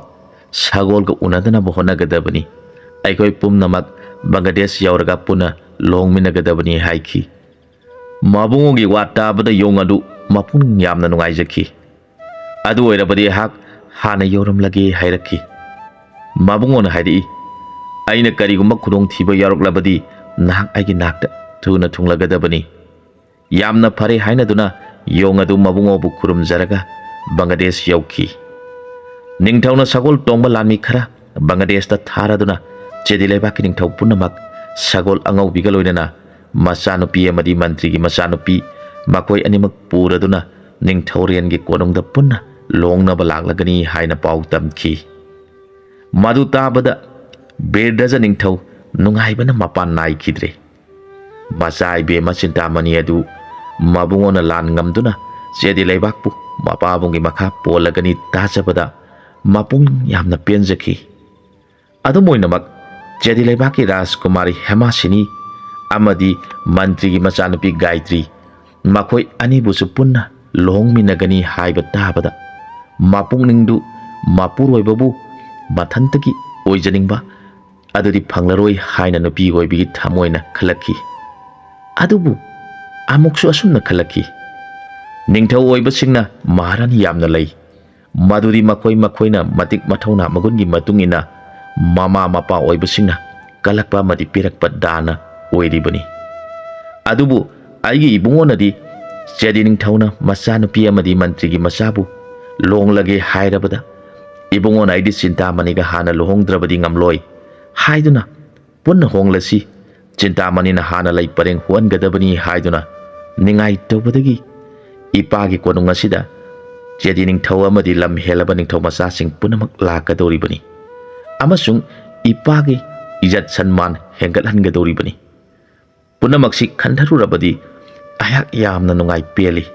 ꯁꯒꯣꯜꯒ ꯎꯅꯗꯅꯕ ꯍꯣꯠꯅꯒꯗꯕꯅꯤ꯫ ꯑꯩꯈꯣꯏ ꯄꯨꯝꯅꯃꯛ ꯕꯪꯒ꯭ꯂꯥꯗꯦꯁ ꯌꯧꯔꯒ ꯄꯨꯟꯅ ꯂꯨꯍꯣꯡꯃꯤꯟꯅꯒꯗꯕꯅꯤ" ꯍꯥꯏꯈꯤ꯫ ꯃꯕꯨꯡꯉꯣꯒꯤ ꯋꯥ ꯇꯥꯕꯗ ꯌꯣꯡ ꯑꯗꯨ ꯃꯄꯨꯛꯅꯤꯡ ꯌꯥꯝꯅ ꯅꯨꯡꯉꯥꯏꯖꯈꯤ꯫ "ꯑꯗꯨ ꯑꯣꯏꯔꯕꯗꯤ ꯑꯩꯍꯥꯛ ꯍꯥꯟꯅ ꯌꯧꯔꯝꯂꯒꯦ" ꯍꯥꯏꯔꯛꯈꯤ꯫ ꯃꯕꯨꯡꯉꯣꯅ ꯍꯥꯏꯔꯛꯏ, "ꯑꯩꯅ ꯀꯔꯤꯒꯨꯝꯕ ꯈꯨꯗꯣꯡꯊꯤꯕ ꯌꯥꯎꯔꯛꯂꯕꯗꯤ ꯅꯍꯥꯛ ꯑꯩꯒꯤ ꯅꯥꯛꯇ ꯊꯨꯅ ꯊꯨꯡꯂꯒꯗꯕꯅꯤ"꯫ ꯌꯥꯝꯅ ꯐꯔꯦ ꯍꯥꯏꯅꯗꯨꯅ ꯌꯣꯡ ꯑꯗꯨ ꯃꯕꯨꯡꯉꯣꯕꯨ ꯈꯨꯔꯨꯝꯖꯔꯒ ꯕꯪꯒ꯭ꯂꯥꯗꯦꯁ ꯌꯧꯈꯤ꯫ ꯅꯤꯡꯊꯧꯅ ꯁꯒꯣꯜ ꯇꯣꯡꯕ ꯂꯥꯟꯃꯤ ꯈꯔ ꯕꯪꯒ꯭ꯂꯥꯗꯦꯁꯇ ꯊꯥꯔꯗꯨꯅ ꯆꯦꯗꯤ ꯂꯩꯕꯥꯛꯀꯤ ꯅꯤꯡꯊꯧ ꯄꯨꯝꯅꯃꯛ ꯁꯒꯣꯜ ꯑꯉꯧꯕꯤꯒ ꯂꯣꯏꯅꯅ ꯃꯆꯥꯅꯨꯄꯤ ꯑꯃꯗꯤ ꯃꯟꯇ꯭ꯔꯤꯒꯤ ꯃꯆꯥꯅꯨꯄꯤ ꯃꯈꯣꯏ ꯑꯅꯤꯃꯛ ꯄꯨꯔꯗꯨꯅ ꯅꯤꯡꯊꯧꯔꯦꯟꯒꯤ ꯀꯣꯅꯨꯡꯗ ꯄꯨꯟꯅ ꯂꯨꯍꯣꯡꯅꯕ ꯂꯥꯛꯂꯒꯅꯤ ꯍꯥꯏꯅ ꯄꯥꯎ ꯇꯝꯈꯤ꯫ ꯃꯗꯨ ꯇꯥꯕꯗ ꯕꯤꯔꯙꯖ ꯅꯤꯡꯊꯧ ꯅꯨꯡꯉꯥꯏꯕꯅ ꯃꯄꯥꯟ ꯅꯥꯏꯈꯤꯗ꯭ꯔꯦ꯫ ꯃꯆꯥ ꯏꯕꯦꯝꯃ ꯆꯤꯟꯇꯥꯃꯅꯤ ꯑꯗꯨ ꯃꯕꯨꯡꯉꯣꯅ ꯂꯥꯟ ꯉꯝꯗꯨꯅ ꯆꯦꯗꯤ ꯂꯩꯕꯥꯛꯄꯨ ꯃꯄꯥꯕꯨꯡꯒꯤ ꯃꯈꯥ ꯄꯣꯜꯂꯒꯅꯤ ꯇꯥꯖꯕꯗ ꯃꯄꯨꯡ ꯌꯥꯝꯅ ꯄꯦꯟꯖꯈꯤ꯫ ꯑꯗꯨꯝ ꯑꯣꯏꯅꯃꯛ, ꯆꯦꯗꯤ ꯂꯩꯕꯥꯛꯀꯤ ꯔꯥꯖꯀꯨꯃꯥꯔꯤ ꯍꯦꯃꯥꯁꯤꯅꯤ ꯑꯃꯗꯤ ꯃꯟꯇ꯭ꯔꯤꯒꯤ ꯃꯆꯥꯅꯨꯄꯤ ꯒꯥꯌꯇ꯭ꯔꯤ, ꯃꯈꯣꯏ ꯑꯅꯤꯕꯨꯁꯨ ꯄꯨꯟꯅ ꯂꯨꯍꯣꯡꯃꯤꯟꯅꯒꯅꯤ ꯍꯥꯏꯕ ꯇꯥꯕꯗ ꯃꯄꯨꯛꯅꯤꯡꯗꯨ ꯃꯄꯨꯔꯣꯏꯕꯕꯨ ꯃꯊꯟꯇꯒꯤ ꯑꯣꯏꯖꯅꯤꯡꯕ ꯑꯗꯨꯗꯤ ꯐꯪꯂꯔꯣꯏ ꯍꯥꯏꯅ ꯅꯨꯄꯤ ꯑꯣꯏꯕꯤꯒꯤ ꯊꯃꯣꯏꯅ ꯈꯜꯂꯛꯈꯤ꯫ ꯑꯗꯨꯕꯨ ꯑꯃꯨꯛꯁꯨ ꯑꯁꯨꯝꯅ ꯈꯜꯂꯛꯈꯤ, ꯅꯤꯡꯊꯧ ꯑꯣꯏꯕꯁꯤꯡꯅ ꯃꯍꯥꯔꯥꯅꯤ ꯌꯥꯝꯅ ꯂꯩ, ꯃꯗꯨꯗꯤ ꯃꯈꯣꯏ ꯃꯈꯣꯏꯅ ꯃꯇꯤꯛ ꯃꯊꯧꯅꯥ ꯃꯒꯨꯟꯒꯤ ꯃꯇꯨꯡ ꯏꯟꯅ ꯃꯃꯥ ꯃꯄꯥ ꯑꯣꯏꯕꯁꯤꯡꯅ ꯀꯜꯂꯛꯄ ꯑꯃꯗꯤ ꯄꯤꯔꯛꯄ ꯗꯥꯅ ꯑꯣꯏꯔꯤꯕꯅꯤ꯫ ꯑꯗꯨꯕꯨ ꯑꯩꯒꯤ ꯏꯕꯨꯡꯉꯣꯅꯗꯤ ꯆꯦꯗꯤ ꯅꯤꯡꯊꯧꯅ ꯃꯆꯥꯅꯨꯄꯤ ꯑꯃꯗꯤ ꯃꯟꯇ꯭ꯔꯤꯒꯤ ꯃꯆꯥꯕꯨ ꯂꯨꯍꯣꯡꯂꯒꯦ ꯍꯥꯏꯔꯕꯗ ꯏꯕꯨꯡꯉꯣꯅ ꯑꯩꯗꯤ ꯆꯤꯟꯇꯥꯃꯅꯤꯒ ꯍꯥꯟꯅ ꯂꯨꯍꯣꯡꯗ꯭ꯔꯕꯗꯤ ꯉꯝꯂꯣꯏ ꯍꯥꯏꯗꯨꯅ ꯄꯨꯟꯅ ꯍꯣꯡꯂꯁꯤ, ꯆꯤꯟꯇꯥꯃꯅꯤꯅ ꯍꯥꯟꯅ ꯂꯩ ꯄꯔꯦꯡ ꯍꯨꯍꯟꯒꯗꯕꯅꯤ ꯍꯥꯏꯗꯨꯅ ꯅꯤꯡꯉꯥꯏ ꯇꯧꯕꯗꯒꯤ ꯏꯄꯥꯒꯤ ꯀꯣꯅꯨꯡ ꯑꯁꯤꯗ ꯆꯦꯗꯤ ꯅꯤꯡꯊꯧ ꯑꯃꯗꯤ ꯂꯝ ꯍꯦꯜꯂꯕ ꯅꯤꯡꯊꯧ ꯃꯆꯥꯁꯤꯡ ꯄꯨꯝꯅꯃꯛ ꯂꯥꯛꯀꯗꯧꯔꯤꯕꯅꯤ꯫ ꯑꯃꯁꯨꯡ ꯏꯄꯥꯒꯤ ꯏꯖꯠ ꯁꯟꯃꯥꯟ ꯍꯦꯟꯒꯠꯍꯟꯒꯗꯧꯔꯤꯕꯅꯤ꯫ ꯄꯨꯝꯅꯃꯛꯁꯤ ꯈꯟꯊꯔꯨꯔꯕꯗꯤ ꯑꯩꯍꯥꯛ ꯌꯥꯝꯅ ꯅꯨꯡꯉꯥꯏ ꯄꯦꯜꯂꯤ꯫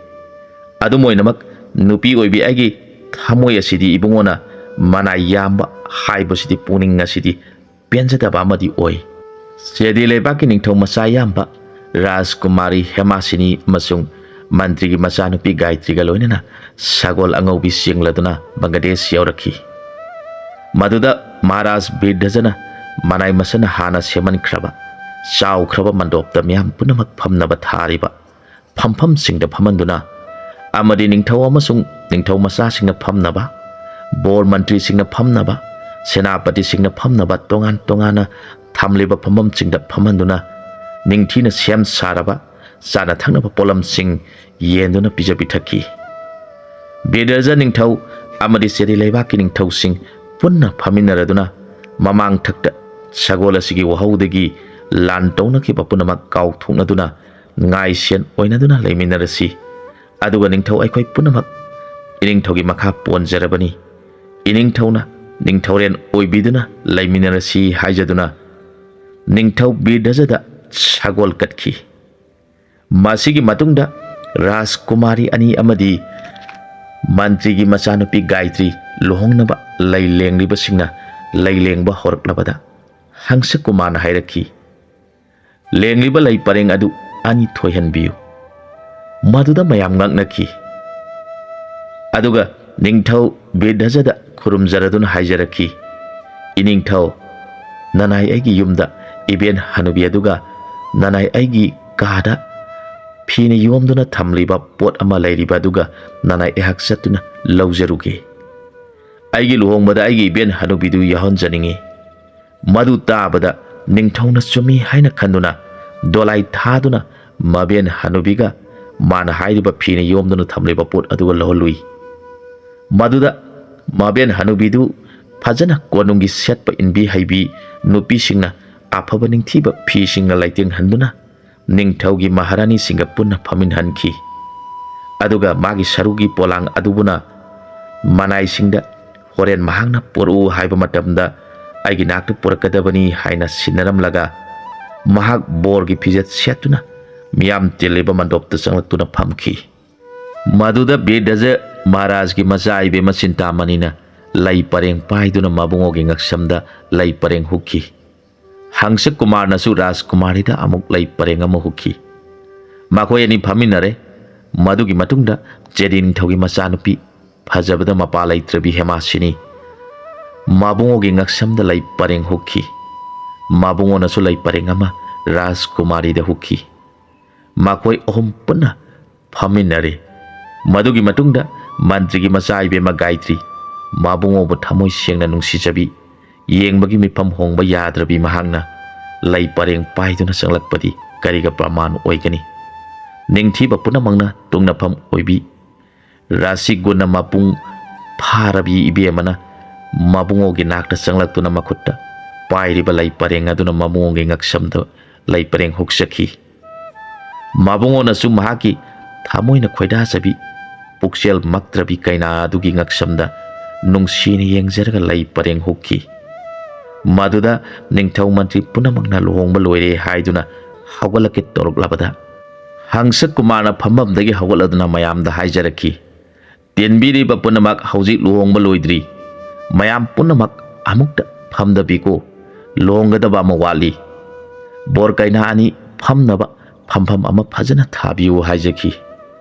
ꯑꯗꯨꯝ ꯑꯣꯏꯅꯃꯛ, ꯅꯨꯄꯤ ꯑꯣꯏꯕꯤ ꯑꯩꯒꯤ ꯊꯃꯣꯏ ꯑꯁꯤꯗꯤ ꯏꯕꯨꯡꯉꯣꯅ ꯃꯅꯥꯏ ꯌꯥꯝꯕ ꯍꯥꯏꯕꯁꯤꯗꯤ ꯄꯨꯛꯅꯤꯡ ꯑꯁꯤꯗꯤ ꯄꯦꯟꯖꯗꯕ ꯑꯃꯗꯤ ꯑꯣꯏ꯫ ꯆꯦꯗꯤ ꯂꯩꯕꯥꯛꯀꯤ ꯅꯤꯡꯊꯧ ꯃꯆꯥ ꯌꯥꯝꯕ ꯔꯥꯖꯀꯨꯃꯥꯔꯤ ꯍꯦꯃꯥꯁꯤꯅꯤ ꯑꯃꯁꯨꯡ ꯃꯟꯇ꯭ꯔꯤꯒꯤ ꯃꯆꯥꯅꯨꯄꯤ ꯒꯥꯌꯇ꯭ꯔꯤꯒ ꯂꯣꯏꯅꯅ ꯁꯒꯣꯜ ꯑꯉꯧꯕꯤ ꯆꯦꯡꯂꯗꯨꯅ ꯕꯪꯒ꯭ꯂꯥꯗꯦꯁ ꯌꯧꯔꯛꯈꯤ꯫ ꯃꯗꯨꯗ ꯃꯍꯥꯔꯥꯖ ꯕꯤꯔꯙꯖꯅ ꯃꯅꯥꯏ ꯃꯁꯤꯅ ꯍꯥꯟꯅ ꯁꯦꯝꯍꯟꯈ꯭ꯔꯕ ꯆꯥꯎꯈ꯭ꯔꯕ ꯃꯟꯗꯣꯞꯇ ꯃꯤꯌꯥꯝ ꯄꯨꯝꯅꯃꯛ ꯐꯝꯅꯕ ꯊꯥꯔꯤꯕ ꯐꯝꯐꯝꯁꯤꯡꯗ ꯐꯝꯍꯟꯗꯨꯅ ꯑꯃꯗꯤ ꯅꯤꯡꯊꯧ ꯑꯃꯁꯨꯡ ꯅꯤꯡꯊꯧ ꯃꯆꯥꯁꯤꯡꯅ ꯐꯝꯅꯕ, ꯕꯣꯔ ꯃꯟꯇ꯭ꯔꯤꯁꯤꯡꯅ ꯐꯝꯅꯕ, ꯁꯦꯅꯥꯄꯇꯤꯁꯤꯡꯅ ꯐꯝꯅꯕ ꯇꯣꯉꯥꯟ ꯇꯣꯉꯥꯟꯅ ꯊꯝꯂꯤꯕ ꯐꯝꯐꯝꯁꯤꯡꯗ ꯐꯝꯍꯟꯗꯨꯅ ꯅꯤꯡꯊꯤꯅ ꯁꯦꯝ ꯁꯥꯔꯕ ꯆꯥꯅ ꯊꯛꯅꯕ ꯄꯣꯠꯂꯝꯁꯤꯡ ꯌꯦꯟꯗꯨꯅ ꯄꯤꯖ ꯄꯤꯊꯛꯈꯤ꯫ ꯕꯤꯔꯙꯖ ꯅꯤꯡꯊꯧ ꯑꯃꯗꯤ ꯆꯦꯔꯤ ꯂꯩꯕꯥꯛꯀꯤ ꯅꯤꯡꯊꯧꯁꯤꯡ ꯄꯨꯟꯅ ꯐꯝꯃꯤꯟꯅꯔꯗꯨꯅ ꯃꯃꯥꯡ ꯊꯛꯇ ꯁꯒꯣꯜ ꯑꯁꯤꯒꯤ ꯋꯥꯍꯧꯗꯒꯤ ꯂꯥꯟ ꯇꯧꯅꯈꯤꯕ ꯄꯨꯝꯅꯃꯛ ꯀꯥꯎꯊꯣꯛꯅꯗꯨꯅ ꯉꯥꯏꯁꯦꯟ ꯑꯣꯏꯅꯗꯨꯅ ꯂꯩꯃꯤꯟꯅꯔꯁꯤ꯫ ꯑꯗꯨꯒ ꯅꯤꯡꯊꯧ ꯑꯩꯈꯣꯏ ꯄꯨꯝꯅꯃꯛ ꯏꯅꯤꯡꯊꯧꯒꯤ ꯃꯈꯥ ꯄꯣꯟꯖꯔꯕꯅꯤ꯫ ꯏꯅꯤꯡꯊꯧꯅ ꯅꯤꯡꯊꯧꯔꯦꯟ ꯑꯣꯏꯕꯤꯗꯨꯅ ꯂꯩꯃꯤꯟꯅꯔꯁꯤ ꯍꯥꯏꯖꯗꯨꯅ ꯅꯤꯡꯊꯧ ꯕꯤꯔꯙꯖꯗ ꯁꯒꯣꯜ ꯀꯠꯈꯤ꯫ ꯃꯁꯤꯒꯤ ꯃꯇꯨꯡꯗ ꯔꯥꯖꯀꯨꯃꯥꯔꯤ ꯑꯅꯤ ꯑꯃꯗꯤ ꯃꯟꯇ꯭ꯔꯤꯒꯤ ꯃꯆꯥꯅꯨꯄꯤ ꯒꯥꯌꯇ꯭ꯔꯤ ꯂꯨꯍꯣꯡꯅꯕ ꯂꯩ ꯂꯦꯡꯂꯤꯕꯁꯤꯡꯅ ꯂꯩ ꯂꯦꯡꯕ ꯍꯧꯔꯛꯂꯕꯗ ꯍꯪꯁꯀꯨꯃꯥꯔꯅ ꯍꯥꯏꯔꯛꯈꯤ, "ꯂꯦꯡꯂꯤꯕ ꯂꯩ ꯄꯔꯦꯡ ꯑꯗꯨ ꯑꯅꯤ ꯊꯣꯏꯍꯟꯕꯤꯌꯨ꯫" ꯃꯗꯨꯗ ꯃꯌꯥꯝ ꯉꯛꯅꯈꯤ꯫ ꯑꯗꯨꯒ ꯅꯤꯡꯊꯧ ꯕꯤꯔꯙꯖꯗ ꯈꯨꯔꯨꯝꯖꯔꯗꯨꯅ ꯍꯥꯏꯖꯔꯛꯈꯤ, "ꯏꯅꯤꯡꯊꯧ, ꯅꯅꯥꯏ ꯑꯩꯒꯤ ꯌꯨꯝꯗ ꯏꯕꯦꯟ ꯍꯅꯨꯕꯤ ꯑꯗꯨꯒ ꯅꯅꯥꯏ ꯑꯩꯒꯤ ꯀꯥꯗ ꯐꯤꯅ ꯌꯣꯝꯗꯨꯅ ꯊꯝꯂꯤꯕ ꯄꯣꯠ ꯑꯃ ꯂꯩꯔꯤꯕ ꯑꯗꯨꯒ ꯅꯅꯥꯏ ꯑꯩꯍꯥꯛ ꯆꯠꯇꯨꯅ ꯂꯧꯖꯔꯨꯒꯦ꯫ ꯑꯩꯒꯤ ꯂꯨꯍꯣꯡꯕꯗ ꯑꯩꯒꯤ ꯏꯕꯦꯟ ꯍꯅꯨꯕꯤꯗꯨ ꯌꯥꯎꯍꯟꯖꯅꯤꯡꯏ꯫" ꯃꯗꯨ ꯇꯥꯕꯗ ꯅꯤꯡꯊꯧꯅ ꯆꯨꯝꯃꯤ ꯍꯥꯏꯅ ꯈꯟꯗꯨꯅ ꯗꯣꯂꯥꯏ ꯊꯥꯗꯨꯅ ꯃꯕꯦꯟ ꯍꯅꯨꯕꯤꯒ ꯃꯥꯅ ꯍꯥꯏꯔꯤꯕ ꯐꯤꯅ ꯌꯣꯝꯗꯨꯅ ꯊꯝꯂꯤꯕ ꯄꯣꯠ ꯑꯗꯨꯒ ꯂꯧꯍꯜꯂꯨꯏ꯫ ꯃꯗꯨꯗ ꯃꯕꯦꯟ ꯍꯅꯨꯕꯤꯗꯨ ꯐꯖꯅ ꯀꯣꯅꯨꯡꯒꯤ ꯁꯦꯠꯄ ꯏꯟꯕꯤ ꯍꯩꯕꯤ ꯅꯨꯄꯤꯁꯤꯡꯅ ꯑꯐꯕ ꯅꯤꯡꯊꯤꯕ ꯐꯤꯁꯤꯡꯅ ꯂꯩꯇꯦꯡꯍꯟꯗꯨꯅ ꯅꯤꯡꯊꯧꯒꯤ ꯃꯍꯥꯔꯥꯅꯤꯁꯤꯡꯒ ꯄꯨꯟꯅ ꯐꯝꯃꯤꯟꯍꯟꯈꯤ꯫ ꯑꯗꯨꯒ ꯃꯥꯒꯤ ꯁꯔꯨꯒꯤ ꯄꯣꯂꯥꯡ ꯑꯗꯨꯕꯨꯅ ꯃꯅꯥꯏꯁꯤꯡꯗ ꯍꯣꯔꯦꯟ ꯃꯍꯥꯛꯅ ꯄꯣꯔꯛꯎ ꯍꯥꯏꯕ ꯃꯇꯝꯗ ꯑꯩꯒꯤ ꯅꯥꯛꯇ ꯄꯨꯔꯛꯀꯗꯕꯅꯤ ꯍꯥꯏꯅ ꯁꯤꯟꯅꯔꯝꯂꯒ, ꯃꯍꯥꯛ ꯕꯣꯔꯒꯤ ꯐꯤꯖꯦꯠ ꯁꯦꯠꯇꯨꯅ ꯃꯤꯌꯥꯝ ꯇꯤꯜꯂꯤꯕ ꯃꯟꯗꯣꯞꯇ ꯆꯪꯂꯛꯇꯨꯅ ꯐꯝꯈꯤ꯫ ꯃꯗꯨꯗ ꯕꯤꯔꯙꯖ ꯃꯍꯥꯔꯥꯖꯒꯤ ꯃꯆꯥ ꯏꯕꯦꯝꯃ ꯆꯤꯟꯇꯥꯃꯅꯤꯅ ꯂꯩ ꯄꯔꯦꯡ ꯄꯥꯏꯗꯨꯅ ꯃꯕꯨꯡꯉꯣꯒꯤ ꯉꯛꯁꯝꯗ ꯂꯩ ꯄꯔꯦꯡ ꯍꯨꯛꯈꯤ꯫ ꯍꯪꯁ ꯀꯨꯃꯥꯔꯅꯁꯨ ꯔꯥꯖꯀꯨꯃꯥꯔꯤꯗ ꯑꯃꯨꯛ ꯂꯩ ꯄꯔꯦꯡ ꯑꯃ ꯍꯨꯛꯈꯤ꯫ ꯃꯈꯣꯏ ꯑꯅꯤ ꯐꯝꯃꯤꯟꯅꯔꯦ꯫ ꯃꯗꯨꯒꯤ ꯃꯇꯨꯡꯗ ꯆꯦꯗꯤ ꯅꯤꯡꯊꯧꯒꯤ ꯃꯆꯥꯅꯨꯄꯤ, ꯐꯖꯕꯗ ꯃꯄꯥ ꯂꯩꯇ꯭ꯔꯕꯤ ꯍꯦꯃꯥꯁꯤꯅꯤ ꯃꯕꯨꯡꯉꯣꯒꯤ ꯉꯛꯁꯝꯗ ꯂꯩ ꯄꯔꯦꯡ ꯍꯨꯛꯈꯤ꯫ ꯃꯕꯨꯡꯉꯣꯅꯁꯨ ꯂꯩ ꯄꯔꯦꯡ ꯑꯃ ꯔꯥꯖꯀꯨꯃꯥꯔꯤꯗ ꯍꯨꯛꯈꯤ꯫ ꯃꯈꯣꯏ ꯑꯍꯨꯝ ꯄꯨꯟꯅ ꯐꯝꯃꯤꯟꯅꯔꯦ꯫ ꯃꯗꯨꯒꯤ ꯃꯇꯨꯡꯗ ꯃꯟꯇ꯭ꯔꯤꯒꯤ ꯃꯆꯥ ꯏꯕꯦꯝꯃ ꯒꯥꯌꯇ꯭ꯔꯤ, ꯃꯕꯨꯡꯉꯣꯕꯨ ꯊꯃꯣꯏ ꯁꯦꯡꯅ ꯅꯨꯡꯁꯤꯖꯕꯤ, ꯌꯦꯡꯕꯒꯤ ꯃꯤꯐꯝ ꯍꯣꯡꯕ ꯌꯥꯗ꯭ꯔꯕꯤ ꯃꯍꯥꯛꯅ ꯂꯩ ꯄꯔꯦꯡ ꯄꯥꯏꯗꯨꯅ ꯆꯪꯂꯛꯄꯗꯤ ꯀꯔꯤꯒ ꯄ꯭ꯔꯃꯥꯟ ꯑꯣꯏꯒꯅꯤ? ꯅꯤꯡꯊꯤꯕ ꯄꯨꯝꯅꯃꯛꯅ ꯇꯨꯡꯅꯐꯝ ꯑꯣꯏꯕꯤ, ꯔꯥꯁꯤꯒꯨꯟꯅ ꯃꯄꯨꯡ ꯐꯥꯔꯕꯤ ꯏꯕꯦꯝꯃꯅ ꯃꯕꯨꯡꯉꯣꯒꯤ ꯅꯥꯛꯇ ꯆꯪꯂꯛꯇꯨꯅ ꯃꯈꯨꯠꯇ ꯄꯥꯏꯔꯤꯕ ꯂꯩ ꯄꯔꯦꯡ ꯑꯗꯨꯅ ꯃꯕꯨꯡꯉꯣꯒꯤ ꯉꯛꯁꯝꯗ ꯂꯩ ꯄꯔꯦꯡ ꯍꯨꯛꯆꯈꯤ꯫ ꯃꯕꯨꯡꯉꯣꯅꯁꯨ ꯃꯍꯥꯛꯀꯤ ꯊꯃꯣꯏꯅ ꯈꯣꯏꯗꯥꯖꯕꯤ, ꯄꯨꯛꯆꯦꯜ ꯃꯛꯇ꯭ꯔꯕꯤ ꯀꯩꯅꯥ ꯑꯗꯨꯒꯤ ꯉꯛꯁꯝꯗ ꯅꯨꯡꯁꯤꯅ ꯌꯦꯡꯖꯔꯒ ꯂꯩ ꯄꯔꯦꯡ ꯍꯨꯛꯈꯤ꯫ ꯃꯗꯨꯗ ꯅꯤꯡꯊꯧ ꯃꯟꯇ꯭ꯔꯤ ꯄꯨꯝꯅꯃꯛꯅ ꯂꯨꯍꯣꯡꯕ ꯂꯣꯏꯔꯦ ꯍꯥꯏꯗꯨꯅ ꯍꯧꯒꯠꯂꯛꯀꯦ ꯇꯧꯔꯛꯂꯕꯗ, ꯍꯪꯁ ꯀꯨꯃꯥꯔꯅ ꯐꯝꯐꯝꯗꯒꯤ ꯍꯧꯒꯠꯂꯗꯨꯅ ꯃꯌꯥꯝꯗ ꯍꯥꯏꯖꯔꯛꯈꯤ, "ꯇꯤꯟꯕꯤꯔꯤꯕ ꯄꯨꯝꯅꯃꯛ ꯍꯧꯖꯤꯛ ꯂꯨꯍꯣꯡꯕ ꯂꯣꯏꯗ꯭ꯔꯤ꯫ ꯃꯌꯥꯝ ꯄꯨꯝꯅꯃꯛ ꯑꯃꯨꯛꯇ ꯐꯝꯗꯕꯤꯀꯣ, ꯂꯨꯍꯣꯡꯒꯗꯕ ꯑꯃ ꯋꯥꯠꯂꯤ꯫ ꯕꯣꯔ ꯀꯩꯅꯥ ꯑꯅꯤ ꯐꯝꯅꯕ ꯐꯝꯐꯝ ꯑꯃ ꯐꯖꯅ ꯊꯥꯕꯤꯌꯨ" ꯍꯥꯏꯖꯈꯤ꯫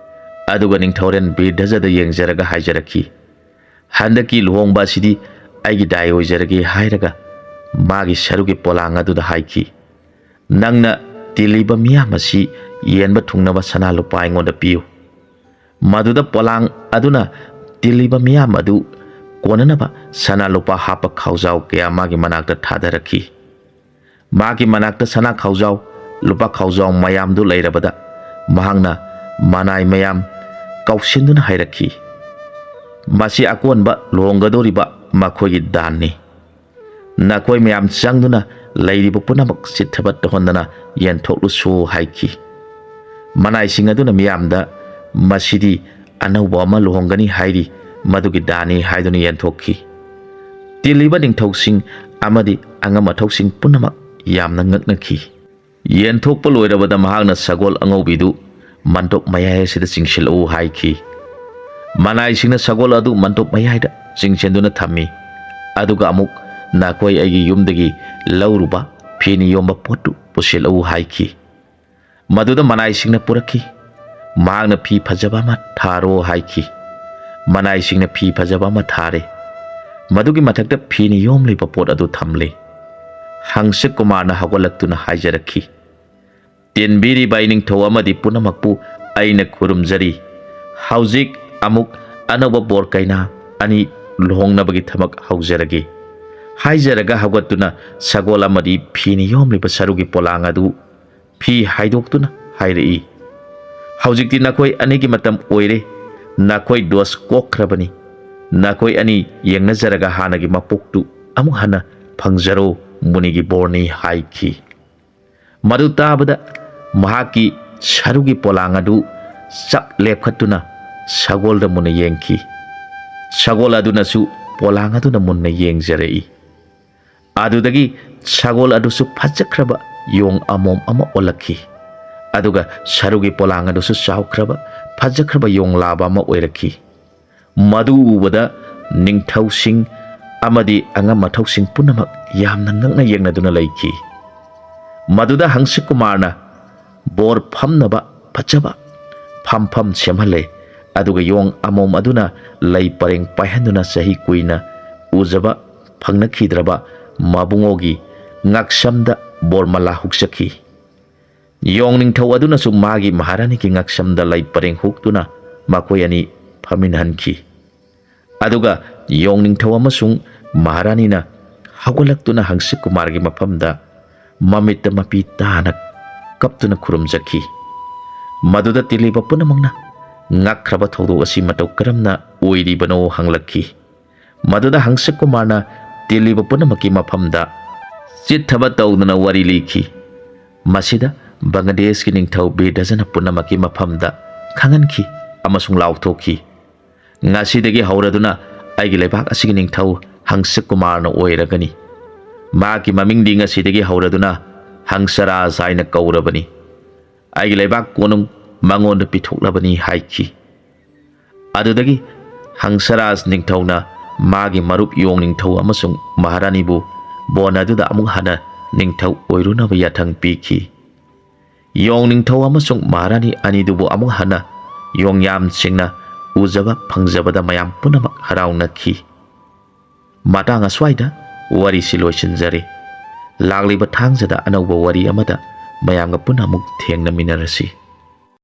ꯑꯗꯨꯒ ꯅꯤꯡꯊꯧꯔꯦꯜ ꯕꯤꯔꯙꯖꯗ ꯌꯦꯡꯖꯔꯒ ꯍꯥꯏꯖꯔꯛꯈꯤ, "ꯍꯟꯗꯛꯀꯤ ꯂꯨꯍꯣꯡꯕ ꯑꯁꯤꯗꯤ ꯑꯩꯒꯤ ꯗꯥꯏ ꯑꯣꯏꯖꯔꯒꯦ" ꯍꯥꯏꯔꯒ ꯃꯥꯒꯤ ꯁꯔꯨꯛꯀꯤ ꯄꯣꯂꯥꯡ ꯑꯗꯨꯗ ꯍꯥꯏꯈꯤ, "ꯅꯪꯅ ꯇꯤꯜꯂꯤꯕ ꯃꯤꯌꯥꯝ ꯑꯁꯤ ꯌꯦꯟꯕ ꯊꯨꯡꯅꯕ ꯁꯅꯥ ꯂꯨꯄꯥ ꯑꯩꯉꯣꯟꯗ ꯄꯤꯌꯨ"꯫ ꯃꯗꯨꯗ ꯄꯣꯂꯥꯡ ꯑꯗꯨꯅ ꯇꯤꯜꯂꯤꯕ ꯃꯤꯌꯥꯝ ꯑꯗꯨ ꯀꯣꯟꯅꯅꯕ ꯁꯅꯥ ꯂꯨꯄꯥ ꯍꯥꯞꯄ ꯈꯥꯎꯖꯥꯎ ꯀꯌꯥ ꯃꯥꯒꯤ ꯃꯅꯥꯛꯇ ꯊꯥꯗꯔꯛꯈꯤ꯫ ꯃꯥꯒꯤ ꯃꯅꯥꯛꯇ ꯁꯅꯥ ꯈꯥꯎꯖꯥꯎ, ꯂꯨꯄꯥ ꯈꯥꯎꯖꯥꯎ ꯃꯌꯥꯝꯗꯨ ꯂꯩꯔꯕꯗ ꯃꯍꯥꯛꯅ ꯃꯅꯥꯏ ꯃꯌꯥꯝ ꯀꯧꯁꯤꯟꯗꯨꯅ ꯍꯥꯏꯔꯛꯈꯤ, "ꯃꯁꯤ ꯑꯀꯣꯟꯕ ꯂꯨꯍꯣꯡꯒꯗꯧꯔꯤꯕ ꯃꯈꯣꯏꯒꯤ ꯗꯥꯟꯅꯤ꯫ ꯅꯈꯣꯏ ꯃꯌꯥꯝ ꯆꯪꯗꯨꯅ ꯂꯩꯔꯤꯕ ꯄꯨꯝꯅꯃꯛ ꯆꯤꯠꯊꯕ ꯇꯧꯍꯟꯗꯅ ꯌꯦꯟꯊꯣꯛꯂꯨꯁꯨ" ꯍꯥꯏꯈꯤ꯫ ꯃꯅꯥꯏꯁꯤꯡ ꯑꯗꯨꯅ ꯃꯤꯌꯥꯝꯗ, "ꯃꯁꯤꯗꯤ ꯑꯅꯧꯕ ꯑꯃ ꯂꯨꯍꯣꯡꯒꯅꯤ ꯍꯥꯏꯔꯤ, ꯃꯗꯨꯒꯤ ꯗꯥꯟꯅꯤ" ꯍꯥꯏꯗꯨꯅ ꯌꯦꯟꯊꯣꯛꯈꯤ꯫ ꯇꯤꯜꯂꯤꯕ ꯅꯤꯡꯊꯧꯁꯤꯡ ꯑꯃꯗꯤ ꯑꯉꯝ ꯑꯊꯧꯁꯤꯡ ꯄꯨꯝꯅꯃꯛ ꯌꯥꯝꯅ ꯉꯛꯅꯈꯤ꯫ ꯌꯦꯟꯊꯣꯛꯄ ꯂꯣꯏꯔꯕꯗ ꯃꯍꯥꯛꯅ ꯁꯒꯣꯜ ꯑꯉꯧꯕꯤꯗꯨ ꯃꯟꯗꯣꯞ ꯃꯌꯥꯏ ꯑꯁꯤꯗ ꯆꯤꯡꯁꯤꯜꯂꯛꯎ ꯍꯥꯏꯈꯤ꯫ ꯃꯅꯥꯏꯁꯤꯡꯅ ꯁꯒꯣꯜ ꯑꯗꯨ ꯃꯟꯗꯣꯞ ꯃꯌꯥꯏꯗ ꯆꯤꯡꯁꯤꯟꯗꯨꯅ ꯊꯝꯃꯤ꯫ ꯑꯗꯨꯒ ꯑꯃꯨꯛ ꯅꯈꯣꯏ ꯑꯩꯒꯤ ꯌꯨꯝꯗꯒꯤ ꯂꯧꯔꯨꯕ ꯐꯤꯅ ꯌꯣꯝꯕ ꯄꯣꯠꯇꯨ ꯄꯨꯁꯤꯜꯂꯛꯎ ꯍꯥꯏꯈꯤ꯫ ꯃꯗꯨꯗ ꯃꯅꯥꯏꯁꯤꯡꯅ ꯄꯨꯔꯛꯈꯤ꯫ ꯃꯍꯥꯛꯅ ꯐꯤ ꯐꯖꯕ ꯑꯃ ꯊꯥꯔꯣ ꯍꯥꯏꯈꯤ꯫ ꯃꯅꯥꯏꯁꯤꯡꯅ ꯐꯤ ꯐꯖꯕ ꯑꯃ ꯊꯥꯔꯦ꯫ ꯃꯗꯨꯒꯤ ꯃꯊꯛꯇ ꯐꯤꯅ ꯌꯣꯝꯂꯤꯕ ꯄꯣꯠ ꯑꯗꯨ ꯊꯝꯂꯦ꯫ ꯍꯪꯁ ꯀꯨꯃꯥꯔꯅ ꯍꯧꯒꯠꯂꯛꯇꯨꯅ ꯍꯥꯏꯖꯔꯛꯈꯤ, "ꯇꯦꯟꯕꯤꯔꯤꯕ ꯏꯅꯤꯡꯊꯧ ꯑꯃꯗꯤ ꯄꯨꯝꯅꯃꯛꯄꯨ ꯑꯩꯅ ꯈꯨꯔꯨꯝꯖꯔꯤ꯫ ꯍꯧꯖꯤꯛ ꯑꯃꯨꯛ ꯑꯅꯧꯕ ꯕꯣꯔ ꯀꯩꯅꯥ ꯑꯅꯤ ꯂꯨꯍꯣꯡꯅꯕꯒꯤ ꯊꯕꯛ ꯍꯧꯖꯔꯒꯦ꯫" ꯍꯥꯏꯖꯔꯒ ꯍꯧꯒꯠꯇꯨꯅ ꯁꯒꯣꯜ ꯑꯃꯗꯤ ꯐꯤꯅ ꯌꯣꯝꯂꯤꯕ ꯁꯔꯨꯒꯤ ꯄꯣꯂꯥꯡ ꯑꯗꯨ ꯐꯤ ꯍꯥꯏꯗꯣꯛꯇꯨꯅ ꯍꯥꯏꯔꯛꯏ, "ꯍꯧꯖꯤꯛꯇꯤ ꯅꯈꯣꯏ ꯑꯅꯤꯒꯤ ꯃꯇꯝ ꯑꯣꯏꯔꯦ꯫ ꯅꯈꯣꯏ ꯗꯣꯁ ꯀꯣꯛꯈ꯭ꯔꯕꯅꯤ꯫ ꯅꯈꯣꯏ ꯑꯅꯤ ꯌꯦꯡꯅꯖꯔꯒ ꯍꯥꯟꯅꯒꯤ ꯃꯄꯣꯛꯇꯨ ꯑꯃꯨꯛ ꯍꯟꯅ ꯐꯪꯖꯔꯣ, ꯃꯨꯅꯤꯒꯤ ꯕꯣꯔꯅꯤ" ꯍꯥꯏꯈꯤ꯫ ꯃꯗꯨ ꯇꯥꯕꯗ ꯃꯍꯥꯛꯀꯤ ꯁꯔꯨꯒꯤ ꯄꯣꯂꯥꯡ ꯑꯗꯨ ꯆꯞ ꯂꯦꯞꯈꯠꯇꯨꯅ ꯁꯒꯣꯜꯗ ꯃꯨꯟꯅ ꯌꯦꯡꯈꯤ꯫ ꯁꯒꯣꯜ ꯑꯗꯨꯅꯁꯨ ꯄꯣꯂꯥꯡ ꯑꯗꯨꯗ ꯃꯨꯟꯅ ꯌꯦꯡꯖꯔꯛꯏ꯫ ꯑꯗꯨꯗꯒꯤ ꯁꯒꯣꯜ ꯑꯗꯨꯁꯨ ꯐꯖꯈ꯭ꯔꯕ ꯌꯣꯡ ꯑꯃꯣꯝ ꯑꯃ ꯑꯣꯜꯂꯛꯈꯤ꯫ ꯑꯗꯨꯒ ꯁꯔꯨꯒꯤ ꯄꯣꯂꯥꯡ ꯑꯗꯨꯁꯨ ꯆꯥꯎꯈ꯭ꯔꯕ, ꯐꯖꯈ꯭ꯔꯕ ꯌꯣꯡ ꯂꯥꯕ ꯑꯃ ꯑꯣꯏꯔꯛꯈꯤ꯫ ꯃꯗꯨ ꯎꯕꯗ ꯅꯤꯡꯊꯧꯁꯤꯡ ꯑꯃꯗꯤ ꯑꯉꯝ ꯑꯊꯧꯁꯤꯡ ꯄꯨꯝꯅꯃꯛ ꯌꯥꯝꯅ ꯉꯛꯅ ꯌꯦꯡꯅꯗꯨꯅ ꯂꯩꯈꯤ꯫ ꯃꯗꯨꯗ ꯍꯪꯁ ꯀꯨꯃꯥꯔꯅ ꯕꯣꯔ ꯐꯝꯅꯕ ꯐꯖꯕ ꯐꯝꯐꯝ ꯁꯦꯝꯍꯜꯂꯦ꯫ ꯑꯗꯨꯒ ꯌꯣꯡ ꯑꯃꯣꯝ ꯑꯗꯨꯅ ꯂꯩ ꯄꯔꯦꯡ ꯄꯥꯏꯍꯟꯗꯨꯅ ꯆꯍꯤ ꯀꯨꯏꯅ ꯎꯖꯕ ꯐꯪꯅꯈꯤꯗ꯭ꯔꯕ ꯃꯕꯨꯡꯉꯣꯒꯤ ꯉꯛꯁꯝꯗ ꯕꯣꯔꯃꯂꯥ ꯍꯨꯛꯆꯈꯤ꯫ ꯌꯣꯡ ꯅꯤꯡꯊꯧ ꯑꯗꯨꯅꯁꯨ ꯃꯥꯒꯤ ꯃꯍꯥꯔꯥꯅꯤꯒꯤ ꯉꯛꯁꯝꯗ ꯂꯩ ꯄꯔꯦꯡ ꯍꯨꯛꯇꯨꯅ ꯃꯈꯣꯏ ꯑꯅꯤ ꯐꯝꯃꯤꯟꯍꯟꯈꯤ꯫ ꯑꯗꯨꯒ ꯌꯣꯡ ꯅꯤꯡꯊꯧ ꯑꯃꯁꯨꯡ ꯃꯍꯥꯔꯥꯅꯤꯅ ꯍꯧꯒꯠꯂꯛꯇꯨꯅ ꯍꯪꯁ ꯀꯨꯃꯥꯔꯒꯤ ꯃꯐꯝꯗ ꯃꯃꯤꯠꯇ ꯃꯄꯤ ꯇꯥꯅ ꯀꯞꯇꯨꯅ ꯈꯨꯔꯨꯝꯖꯈꯤ꯫ ꯃꯗꯨꯗ ꯇꯤꯜꯂꯤꯕ ꯄꯨꯝꯅꯃꯛꯅ ꯉꯛꯈ꯭ꯔꯕ ꯊꯧꯗꯣꯛ ꯑꯁꯤ ꯃꯇꯧ ꯀꯔꯝꯅ ꯑꯣꯏꯔꯤꯕꯅꯣ ꯍꯪꯂꯛꯈꯤ꯫ ꯃꯗꯨꯗ ꯍꯪꯁ ꯀꯨꯃꯥꯔꯅ ꯇꯤꯜꯂꯤꯕ ꯄꯨꯝꯅꯃꯛꯀꯤ ꯃꯐꯝꯗ ꯆꯤꯠꯊꯕ ꯇꯧꯗꯨꯅ ꯋꯥꯔꯤ ꯂꯤꯈꯤ꯫ ꯃꯁꯤꯗ ꯕꯪꯒ꯭ꯂꯥꯗꯦꯁꯀꯤ ꯅꯤꯡꯊꯧ ꯕꯤꯔ ꯙꯖꯅ ꯄꯨꯝꯅꯃꯛꯀꯤ ꯃꯐꯝꯗ ꯈꯪꯍꯟꯈꯤ ꯑꯃꯁꯨꯡ ꯂꯥꯎꯊꯣꯛꯈꯤ, "ꯉꯁꯤꯗꯒꯤ ꯍꯧꯔꯗꯨꯅ ꯑꯩꯒꯤ ꯂꯩꯕꯥꯛ ꯑꯁꯤꯒꯤ ꯅꯤꯡꯊꯧ ꯑꯪꯁꯨ ꯀꯨꯃꯥꯔꯅ ꯑꯣꯏꯔꯒꯅꯤ꯫ ꯃꯍꯥꯛꯀꯤ ꯃꯃꯤꯡꯗꯤ ꯉꯁꯤꯗꯒꯤ ꯍꯧꯔꯗꯨꯅ ꯍꯪꯁꯔꯥꯖ ꯍꯥꯏꯅ ꯀꯧꯔꯕꯅꯤ꯫ ꯑꯩꯒꯤ ꯂꯩꯕꯥꯛ ꯀꯣꯅꯨꯡ ꯃꯉꯣꯟꯗ ꯄꯤꯊꯣꯛꯂꯕꯅꯤ ꯍꯥꯏꯈꯤ꯫ ꯑꯗꯨꯗꯒꯤ ꯍꯪꯁꯔꯥꯖ ꯅꯤꯡꯊꯧꯅ ꯃꯥꯒꯤ ꯃꯔꯨꯞ ꯌꯣꯡ ꯅꯤꯡꯊꯧ ꯑꯃꯁꯨꯡ ꯃꯍꯥꯔꯥꯅꯤꯕꯨ ꯕꯣꯟ ꯑꯗꯨꯗ ꯑꯃꯨꯛ ꯍꯟꯅ ꯅꯤꯡꯊꯧ ꯑꯣꯏꯔꯨꯅꯕ ꯌꯥꯊꯪ ꯄꯤꯈꯤ꯫ ꯌꯣꯡ ꯅꯤꯡꯊꯧ ꯑꯃꯁꯨꯡ ꯃꯍꯥꯔꯥꯅꯤ ꯑꯅꯤꯗꯨꯕꯨ ꯑꯃꯨꯛ ꯍꯟꯅ ꯌꯣꯡꯌꯥꯝꯁꯤꯡꯅ ꯎꯖꯕ ꯐꯪꯖꯕꯗ ꯃꯌꯥꯝ ꯄꯨꯝꯅꯃꯛ ꯍꯔꯥꯎꯅꯈꯤ꯫ ꯃꯇꯥꯡ ꯑꯁ꯭ꯋꯥꯏꯗ ꯋꯥꯔꯤꯁꯤ ꯂꯣꯏꯁꯤꯟꯖꯔꯦ꯫ ꯂꯥꯛꯂꯤꯕ ꯊꯥꯡꯖꯗ ꯑꯅꯧꯕ ꯋꯥꯔꯤ ꯑꯃꯗ ꯃꯌꯥꯝꯒ ꯄꯨꯟꯅ ꯑꯃꯨꯛ ꯊꯦꯡꯅꯃꯤꯟꯅꯔꯁꯤ꯫